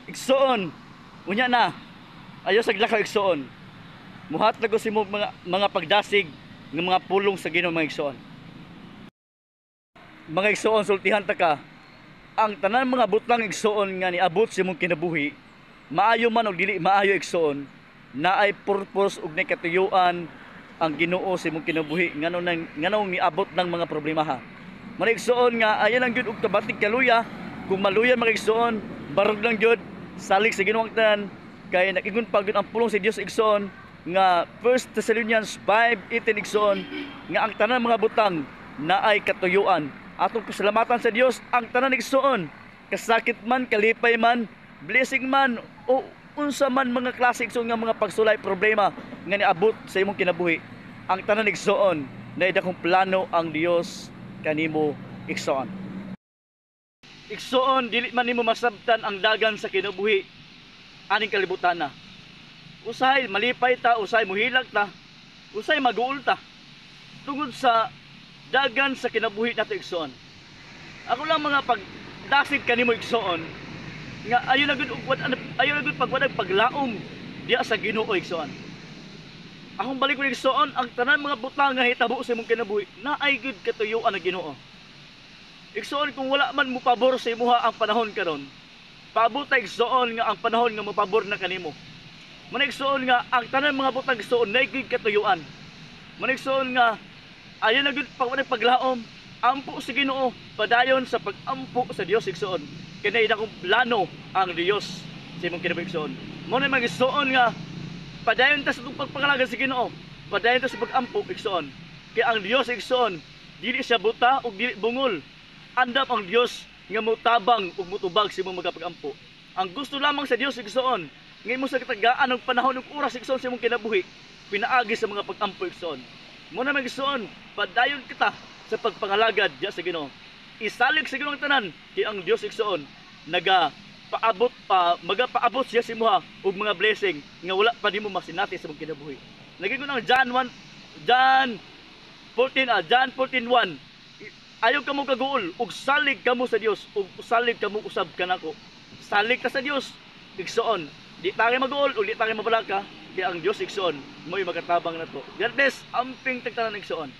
Igsoon, unya na, ayaw sa lakaw, igsoon. Muhatag ko sa imo mga pagdasig ng mga pulong sa Ginoo, mga igsoon. Mga igsoon, sultihan ta ka, ang tanan mga butang, igsoon, nga niabot sa imong kinabuhi, maayo man o dili maayo, igsoon, naay purpose ug nay katuyuan ang Ginoo sa imong kinabuhi nganong niabot ng mga problema ha. Mga igsoon, nga ayan lang gyud og tabatig kaluya. Kung maluya, mga igsoon, barog lang gyud, salig sa Ginoo ang tanan, kay nagingon pa gyud ang pulong sa Dios, igsoon, nga 1 Thessalonians 5:18, igsoon, nga ang tanan mga butang naay katuyuan. Atong pasalamatan sa Dios ang tanan, igsoon, kasakit man, kalipay man, blessing man, o unsa man mga klase, igsoon, nga mga pagsulay, problema nga niabot sa imong kinabuhi, ang tanan, igsoon, naay dakong plano ang Dios kanimo, igsoon. Igsoon, dili man nimo masabtan ang dagan sa kinabuhi aning kalibutan na. Usahay malipay ta, usahay muhilak ta, usahay maguol ta tungod sa dagan sa kinabuhi nato, igsoon. Ako lang mga pagdasig kanimo, igsoon, nga ayo na gud ayo na gud pagwadag paglaom diya sa Ginoo, igsoon. Akong balik ko, igsoon, ang tanan mga butang nga hitabo sa imong kinabuhi naay gud katuyuan ang Ginoo. Igsoon, kung wala man mopabor sa imuha ang panahon karon, paabot ta, igsoon, nga ang panahon nga mopabor na kanimo. Man, igsoon, nga ang tanan mga butang, igsoon, naay gud katuyuan. Man, igsoon, nga ayo na gud pagwadag paglaom, ampo sa Ginoo, padayon sa pagampo sa Dios, igsoon. Kay naay dakong plano ang Dios sa imong kinabuhi, igsoon. Mo na, mga igsoon, nga padayon ta sa atong pagpangalagad sa Ginoo, padayon ta sa pagampo, igsoon. Kay ang Dios, igsoon, dili siya buta ug dili bungol. Andam ang Dios nga motabang ug motubag sa imong mga pagampo. Ang gusto lamang sa Dios, igsoon, nga imo sa katagaan ng panahon ug oras, igsoon, sa imong kinabuhi pinaagi sa mga pagampo, igsoon. Mo na, mga igsoon, padayon kita sa pagpangalagad diya sa Ginoo. Isalig sa Ginoo ang tanan, kay ang Dios, igsoon, naga paabot pa magapaabot siya sa imuha og mga blessing nga wala pa nimo masinati sa imong kinabuhi. Naging ang John 1, John 14, John 14:1, "Ayaw kamo kaguol ug salig kamo sa Dios ug salig kamo usab kanako." Salig ka sa Dios, igsoon. Di ta kay maguol ug di ta kay mabalaka kay ang Dios, igsoon, mo'y magatabang nato. God bless, amping tagtanan, igsoon.